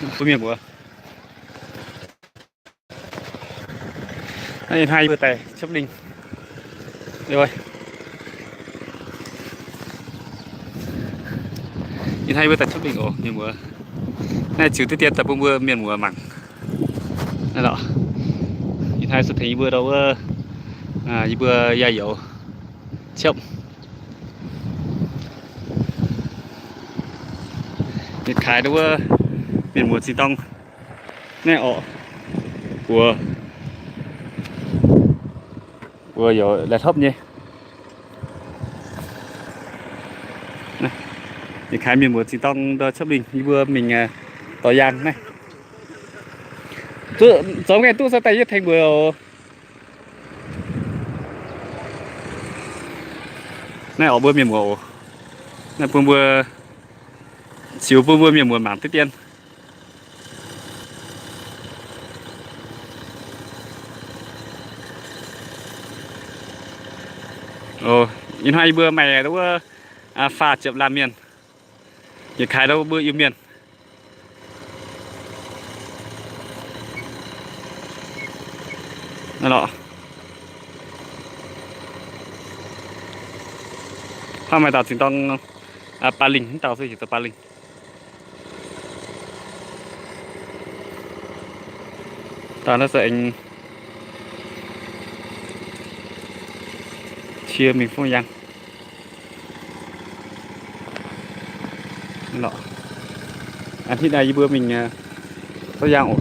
Mbuo mienh mbuox, ih hnoi yie mbuo daaih cuotv lingh. Ih hnoi yie mbuo daaih cuotv lingh oc mienh mbuox. Naaiv ziux diqv dien daaih bun mbuo mienh muoz mangc. Naaiv lorqc, ih hnoi se tengx yie mbuo ndau wuov, yie mbuo yaac youz ciepv. Yietc kaaix ndau wuov mienh muoz zingh dorng naaiv orqc, mbuox, mbuox youz laih hlopv nyei. Yietc kaaix mienh muoz zingh dorng ndau cuotv lingh, yie mbuo mingh dorh yaangh naaiv. Zoux ngaengc duqv se daaih yie tengx mbuox oc. Naaiv orqc mbuo mienh muoz oc. Naaiv bun mbuo ziux bun mbuo mienh muoz mangc diqv dien. Ih hnoi yie mbuo maaih wuov faah ziepc laanh mienh, yietc kaaix ndau mbuo Iu-Mienh. Hnangv maaih dauh zingh dorng Baav Lingh, mv dauh se heuc zoux Baav Lingh. Dauh naaiv se aengx cie mingh fungv yaangh. Aa, hitv naaiv yie mbuo mingh fungv yaangh oc.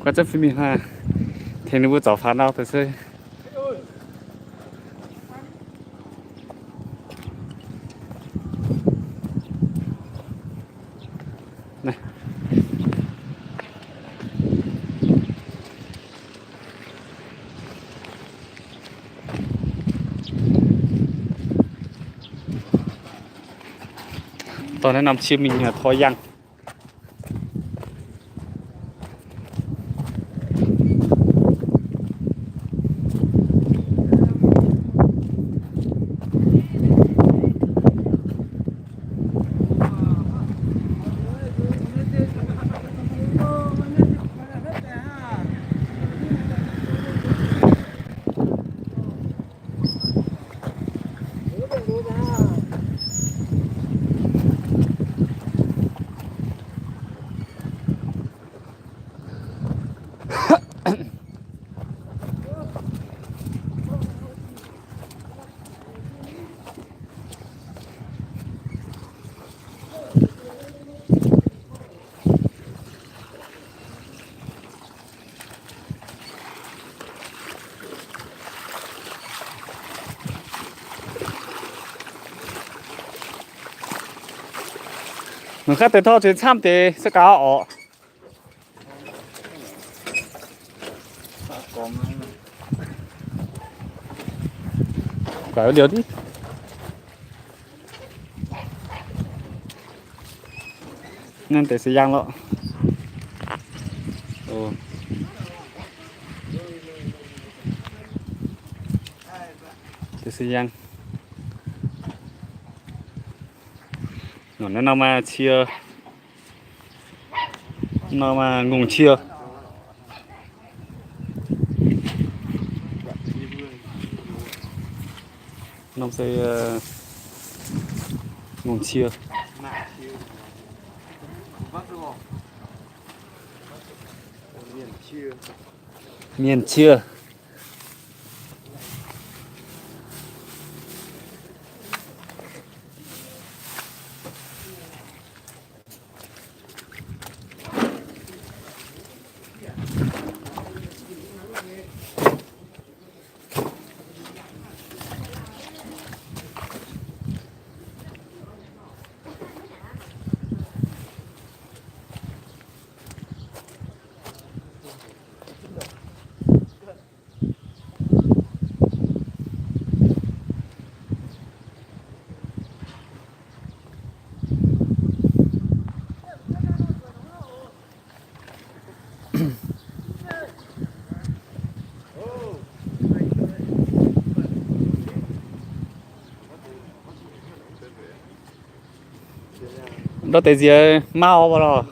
Guai za'gengh fih mingh hnangv, tengx ninh mbuo zoux faaux ndau deix se. Dorh naaiv norm cie mingh tor yangh. Mangc gaax deix torv zueiz camv deix se gaax orqc. Gaax liouh div. Naaiv deix se yangh lorqc. Deix se yangh. Norm naaiv norm cie, norm ngongh cie. Norm se ngongh cie. Mienh cie. Ndortv deix nziex mauv lorh.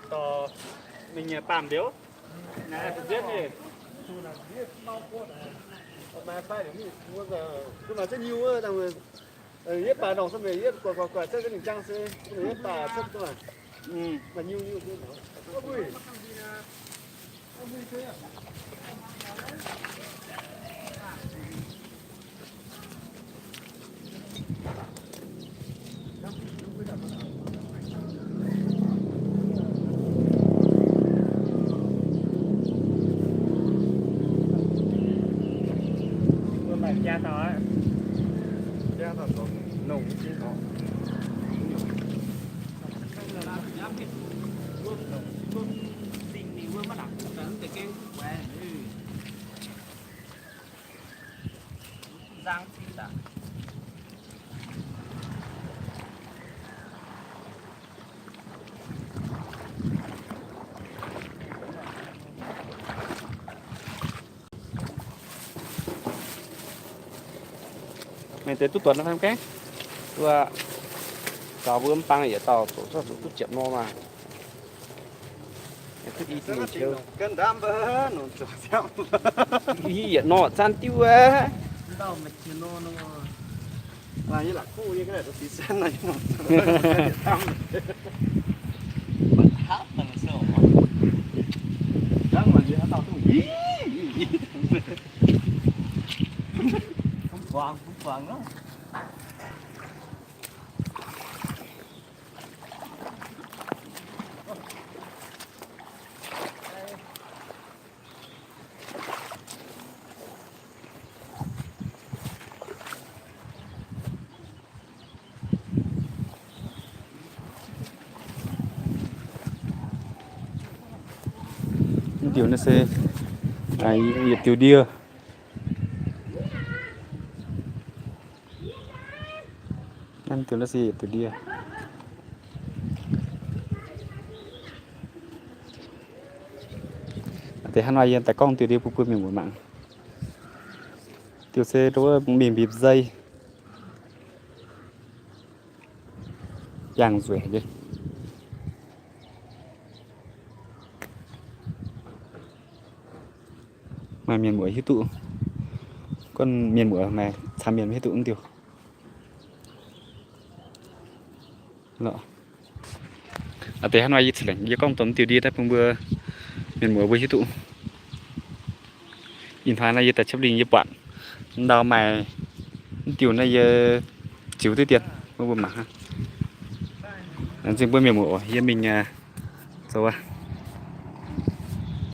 Dorh mingh nyei baamh mbiouh. Naaiv zietv nyei. Maaih ziex nyungc wuov, yietv baac ndongc se meih yietv guaix guaix guaix cuotv ziex nyungc jang se, yietv baac cuotv duqv maaih nyungc nyungc. Mienh deix duqv duonx fai mv gaengh? Duqv. Gaux mbuo mv bang yietc dauh zoux cuotv zuqc duqv ziepc nor maah. Yietc nor zanc diuv aqv. Mv diuh naaiv se yietc diuh ndie. Naaiv diuh naaiv se yietc diuh ndie. Deix hnangv nor yie daaih gorngv diuh ndie bun mbuo mienh muoz mangc. Diuh se ndau wuov mingh mbipc zei. Yangh nzueic nyei. Maaih mienh muoz hiuv duqv, gorngv mienh muoz maaih camv mienh hiuv duqv mv diuh. Deix hnangv nor yie ceix lengc yie gorngv dongh mv diuh ndie naaiv bun mbuo mienh muoz mbuo hiuv duqv. Ih hnoi naaiv yie daaih qapv lingh yie buatc ndau maaih mv diuh naaiv yie ziux duqv dien bun mbuo mangc hnangv. Laengz zingh mbuo mienh muoz oc, yie mingh zoux aqv.